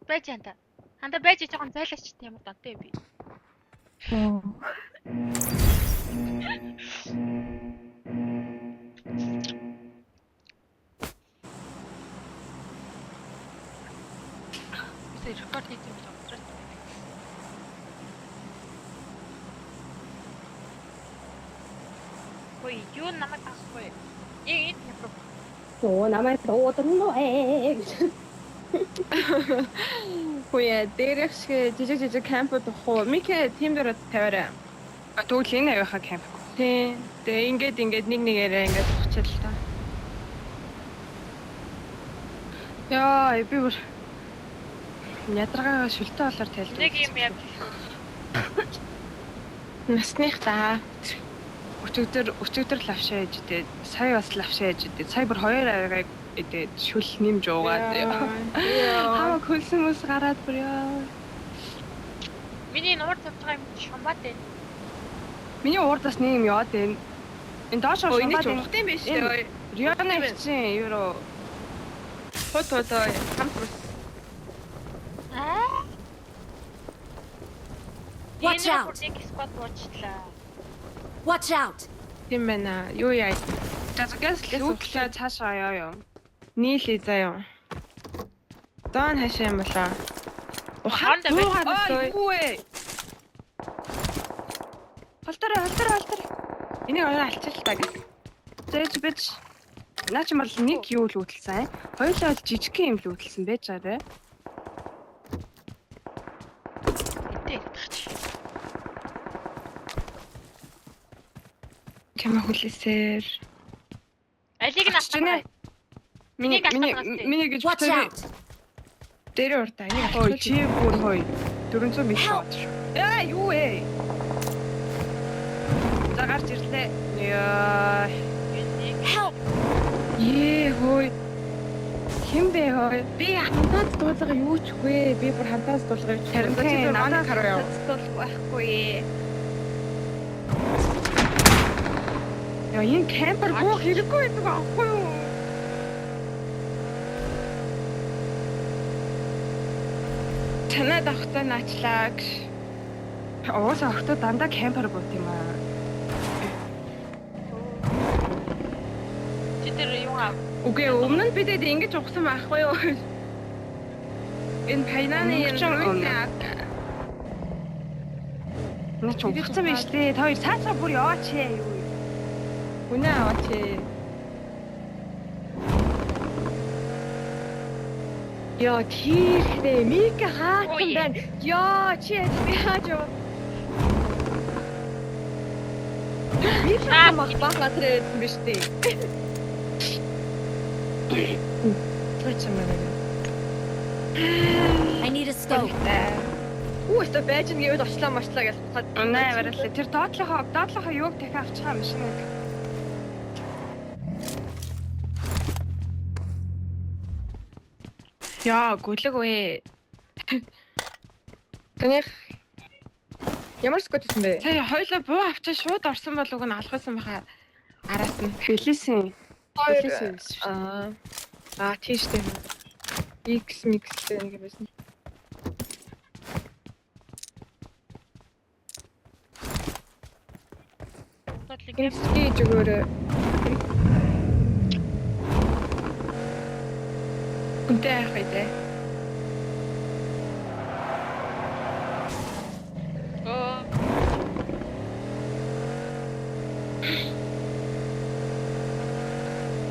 Байж ханта. Ханта байж жоохон зайлаач ямар донтой юм бэ? Би рекорд хийж юм шиг утраад. Хөөе, юу намайг авахгүй. Яг энэ юм. Оо намайг дуудана ээ гэж. Хөөе, дээрх шиг жижиг жижиг кампууд авах уу? Микэ тим дээр тавиарай. Тэгвэл энэ авийнхаа камп. Тий. Тэгээ ингээд ингээд нэг нэгээрээ ингээд ухчил та. Яа, би бүр ядаргаагаа шүлтэ болоор тайлдаг. Нэг юм явж шүү. Насных та. Өчигдөр лавшаа ээж идээд, сая бас лавшаа ээж идээд, сая бүр хоёр авигаа идээд шүл нэмж уугаад. Яа. Хамаг хөлсөн мөс гараад бүр яа. Миний нуур тавьж байгаа юм шумбат байна. Миний уурдаас нэг юм яваад байна. Энэ доош Өө энэ шумбаад ч байна. ухтын биш дээ. Риона ихчин евро Хот хот хамт рус. Аа. Watch Энэ out. бүр нэг squad уучлаа. Watch out! Тийм байна. Юу яа. За зүгээс лүүтлээ цаашаа яа ёо. Нийлээ заяа. Зоон хаашаа юм болоо. Ухаан Хондоо байж- буугаар Аа өсөө. юу вэ? Холторой холторой холторой. Энийг орой алчил та гэх. Зээж бич. Наа чи мал нэг юу л үүдэлсэн. Хоёулаа бол жижигхэн юм л үүдэлсэн байж байгаа. Энтэй ярих чи. Чамаа хүлээсээр. Алиг нь Очиж гинэ. авах. Миний Энийг алхах миний нас тий. миний гэж Watch битэрээ out! дээрээ уртаа. Энийг Хой алхах. чи бүр хой. 400 мэл бод шүү. Яа юу вэ? За гарч ирлээ. Яа. Энийг Help! Ее хой. Хин бэ хой? Би хантаас дуулга юу ч үгүй. Би бүр хантаас дуулга юу ч. Харин чи тийм бүр манай надад каруу яа. дуулах байхгүй. Яа энэ кампер буух хэрэггүй байдаг аахгүй юу? Чанаад авахтаа наачлаа гэж. Уусаа охтоо дандаа кампер бут юм аа. чи тэр юу аа Үгүй өмнө нь бидэд ингэж ухсан байхгүй юу? Энэ пайнаны Өмнө чинь энэ Наа чи ухцсан байж тээ. Та хоёр цаашаа бүр яваач ээ юу. үнэ аваач. Яа тийхнэ Мика хаасан Ой. байна. Яа чи яаж би хааж яв. Мика Аа, мах бах газар байсан биш үү? Цаач юм байна. I need a scope. Үу өстө байж нь гэвэл очлаа мочлаа гэж буцаад. Үнэ барилаа. Тэр доотлохоо юуг дахин авчихаа машиныг. Яа гүлэг үе. Таних ямар скот байсан бэ? Сая хоёлаа буу авчаа шууд орсон бол уг нь алах байсан байхаа. Араас нь. Хэлээсэн. Хоёр Хэлээсэн юм шүү. Аа. Аа тийш тийм. X mix нэг юм байсан. бодлоо Энэ ски зүгээр. Хүнтэй яах вэ те? Өө.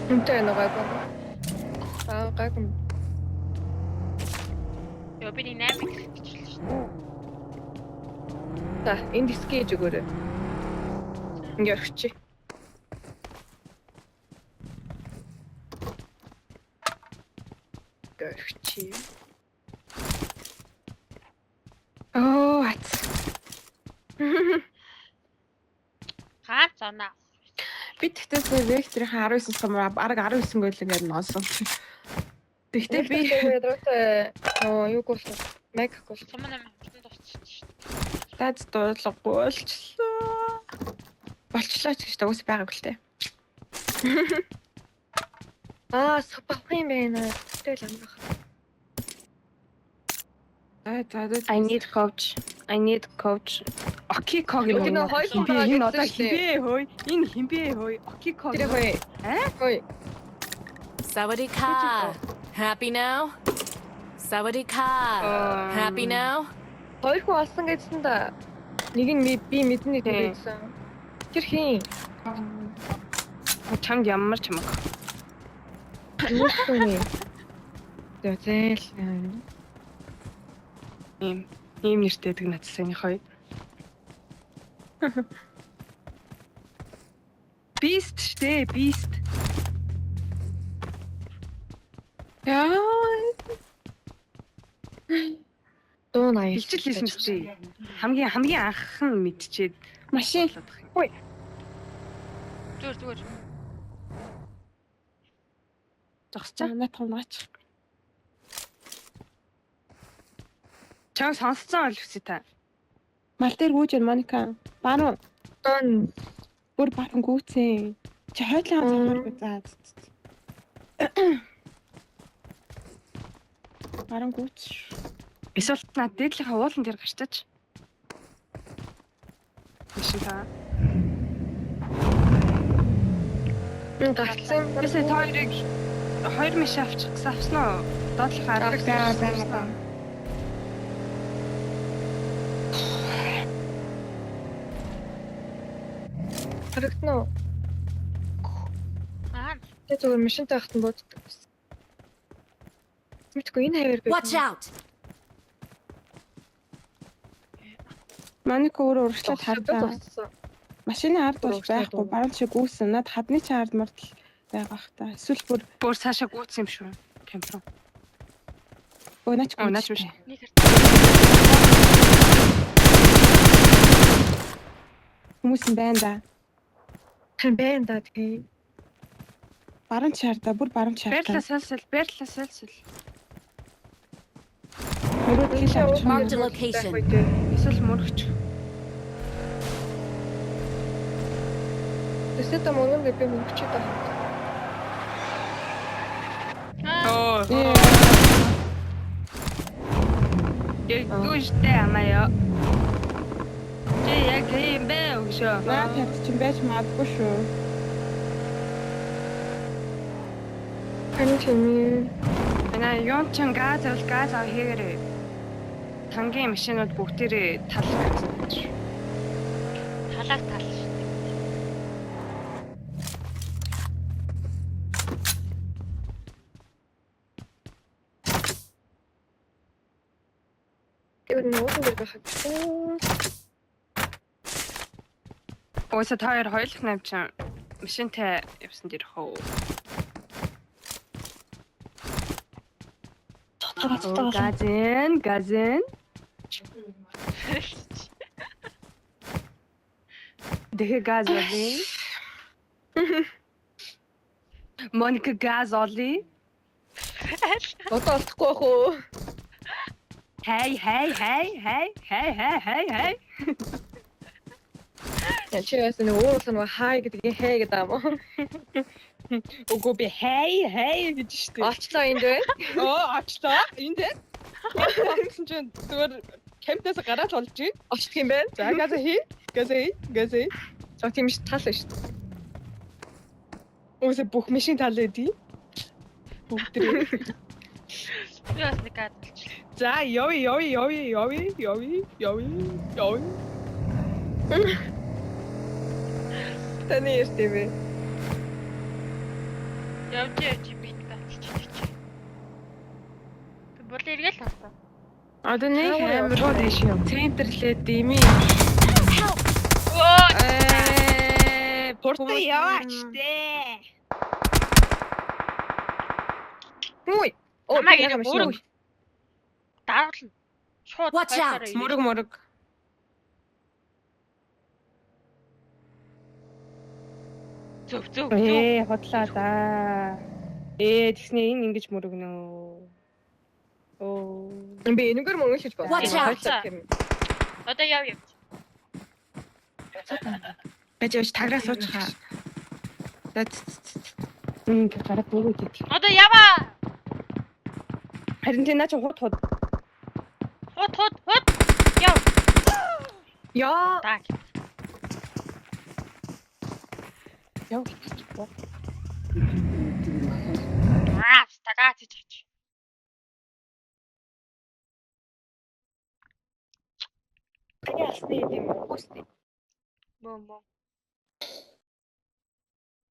Хүнтэй байна уу гайгүй. Аа гайгүй. Йоо би нэг 8 хэлчихлээ шүү дээ. За энэ ски зүгээр. Ингээ орчих. Ингээ орчих. Оо ац. Гаан зоноо. Би тэгтээ векторийн 19 сумаар бараг 19 гол ингээд носон. Тэгтээ би ядраатай нөө юу гол мэг гол Сум нам хурдан дуусчихсан шүү дээ. дад дуудлахгүй болчлоо. Болчлоо ч гэж уус байгаагүй л дээ. Аа, супах юм байна. Тэгэл амрах. За за за. I need coach. I need coach. Оки ког юм. Тэр нөгөө хоёр хүн хинбэ байгаа энэ одоо гэсэн шүү дээ. хинбэ хөөе. Энэ хинбэ хөөе. Оки ког. Тэр хөөе. Аа? Хөөе. Sawadika. Happy now? Sawadika. Happy now? Хоёр хүн олсон гэсэн да. Нэг нь би мэднэ Тий. гэдэг гэсэн. Тэр хин? Чамд ямар чамаг. Юу юм? За зээл. Ийм ийм нэртэй гэдэг надад сайн хоёр. Beast штэ, beast. Яа. Дуу наяа. Хилчил хийсэн чи. Хамгийн хамгийн анхан мэдчихэд Машин. болоод юм. Зүгээр зүгээр. Зогсчаа. Наад тунаач. Чам сонсцсон бол хүсье та. Мал дээр гүйж байна Моника. Баруун Дон. бүр баруун гүйцэн. Чи хойдлын цохоргүй за. Баруун гүйц. Эсвэл над дээдлийнхаа уулан дээр гарчаач. Машин та. Гарцсан. Бисээ та хоёрыг хоёр машин авчих гэсэн авсан уу? Доотлохоо арга За за. Харагдана уу? Аа. Тэгээ зүгээр машинтай байхад нь бууддаг байсан. Мэдгүй энэ хавар Watch out! Моника өөрөө урагшлаад хардаа. Зогссон. Машины ард бол Урагшлаад байхгүй. уу. Баруун чиг гүйсэн. Над хадны чи ард мартал байгаа бах та. Эсвэл бүр Бүр цаашаа гүйцсэн юм шүү. Кемп руу. өө наач Өө, наач биш. Нэг харт. Хүмүүс нь байна да. Харин байна да тий. Баруун чи хардаа бүр баруун чи Байрлаа хардаа. сэлсэл, байрлаа сэлсэл. Мөрөөд хэл авч. Marked a location. Эсвэл мөрөгч. Тэсээ та мөнгө би мөнгөчтэй таа. Аа. Оо. Яггүй штэ амаа. Чи яг юм бэ өгшөө. Наад хавт чинь байж магадгүй шүү. Харин тийм ээ. Манай юун чин газ авал газ ав хийгээрэй. Тангийн машинууд бүгдээрээ тал гэсэн. Талаг тал шүү дээ. Тэр нь уулан дээр байхад. Уусаа та хоёр хоёулах найм чин машинтай явсан дээр хөө. Газен, газен. Дахи газ оли. Моника газ оли. Одоо олдохгүй байх уу? Хей, хей, хей, хей, хей, хей, хей, хей. Яа чи яасан нэг уурлаа нөгөө хай гэдгийг хэй гэдэг юм уу? Үгүй би хей хей гэж штэ. Олчлоо энд вэ? Оо очлоо. Энд дээ. Гэсэн чинь зүгээр кемпээс гараад болж байна. Олчих юм байна. За газа хий. Газа хий. Газа хий. За тийм ш тал шүү дээ. Үгүй бүх машин тал өгдөө. Бүгдээ. Би бас нэг гад болчихлоо. За явъя явъя явъя явъя явъя явъя явъя. Таны ярьд юм бэ? Явж явж би гад болчихлоо. Би бол эргээл хастаа. Одоо нэг амар Шууд ийш юм. центрлээ дими. Help! Өө. Ээ, хурдан яваач дээ. Үгүй. Оо Намайг би ингэ машин. өөрөө даруулна. Шууд Watch out. хоёроор Мөрөг мөрөг. Зөв зөв зөв. Ээ, худлаа да. Ээ, тэгснэ энэ ингэж мөрөгнө. Оо. Би энэгээр мөнгө л гэж бодсон. Watch out. Одоо яв яв. Байж явж таграа суучихаа. За ц- ц- ц- Ингэ гараад мөрөг идэв. Одоо яваа. Харин тий наа чи хут хут. Хот хот хот. Яв. Яа. Так. Яв гэж. Аа, тагаа чич. Таны алсны юм уу? Үгүй шүү дээ. Мөө мөө.